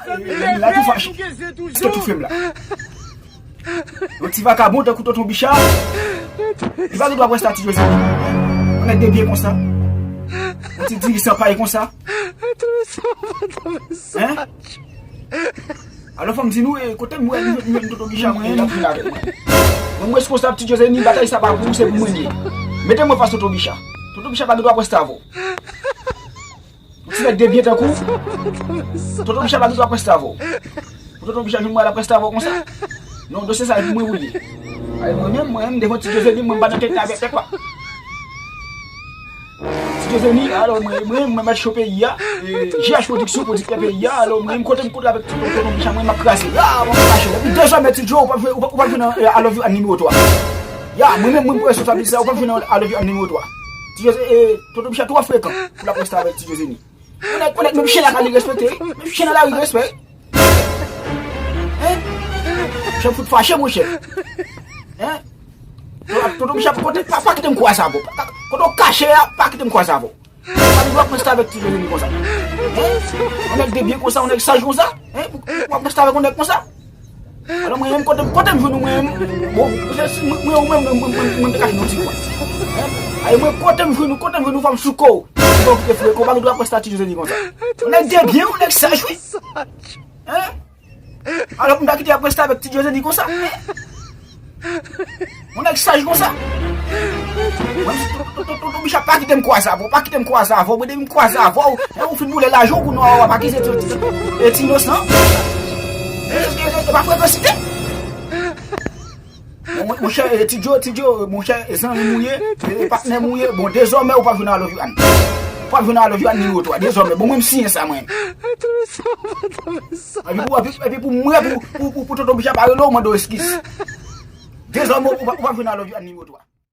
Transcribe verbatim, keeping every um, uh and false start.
Lè m la tou fache. Èske tou fè m la? Yon ti vakabon tankou Tonton Bicha, li pa gen dwa presta Ti Jozeni. Yon nèg de byen konsa. Yon ti dirijan pay konsa. Hein? Alò fò m di nou, eh, kote m wè nou jwenn Tonton Bicha mwen, l ap vin avè mwen. Mwen, mwen responsab Ti Jozeni, batay sa pa pou ou, se pou mwen li ye. Mete mwen fas Tonton Bicha. Tonton Bicha pa gen dwa presta avè w. Yon ti nèg de byen tankou Tonton Bicha pa gen dwa presta avè w. Pou Tonton Bicha vin mwen la presta avè w konsa. Non, dosye sa e pou mwen pou li. Ay, mwen menm, mwen menm, devan Ti Jozeni, mwen pa nan tèt la avèk pèp la. Ti Jozeni, alò mwen, mwen, mwen mèt cho peyi a. Eh, J H Production, pwodiktè peyi a. Alò mwen, mwen kote m kote avèk Tonton Bicha, mwen m ap kraze. Ya, mwen ap kraze. Depi dezòmè Ti Jo, ou p ap jwe, ou p ap, ou p ap jwe nan, eh, I Love You Ann nimewo twa. Ya, mwen menm, mwen mwen responsab sa, ou p ap jwe nan I Love You Ann nimewo twa. Ti Jozeni, eh, Tonton Bicha twò frekan pou l ap presta avèk Ti Jozeni. Ou nèg, ou nèg, menm chen lakay li respekte, wi. Menm chen nan lari respè, wi. Hein? Jan fout fache, monchè. Hein? Tonton Bicha, kote, pa, pa kite m kwaze avè w. Pa, pa, kote w kache a, pa kite m kwaze avè w. Pa gen dwa presta avèk Ti Jozeni konsa. Hein? Yon nèg de byen konsa, yon nèg saj konsa. Hein? Pou, pou, pou presta avèk yon nèg konsa. Alò mwen menm kote, kote m jwenn ou mwen menm? Bon, se si mwen, mwen ou menm, mwen, mwen, mwen, mwen te kache nan ti kwen. Hein? Ay mwen kote m jwenn ou, kote m jwenn ou fò m chouke w. Bon, kite fre, konpa nou dwa presta Ti Jozeni konsa. Yon nèg de byen, yon nèg saj, wi. Hein? Alò pou m ta kite ap presta avèk Ti Jozeni konsa. Yon nèg saj konsa. Mwen, Tonton Bicha pa kite m kwaze avè w, pa kite m kwaze avè w, mwen depi m kwaze avè w, e ou fin boule lajan w pou nou a w ap akize ti, ti, ti, e ti inosan. E, e, e, e pa frekansite. Bon, mon, monchè, e, Ti Jo, Ti Jo, monchè, e zanmi m ou ye, e, e patnè m ou ye, bon, dezòmè ou p ap jwenn I Love You Ann. Ou p ap jwenn I Love You Ann nimewo twa, dezòmè, bon, mwen m siyen sa mwen. Epi pou, epi, epi pou mwen, pou, pou, pou, pou Tonton Bicha pa rele w, mande w eskiz. Dezòmè ou p ap, ou p ap jwenn I Love You Ann nimewo twa.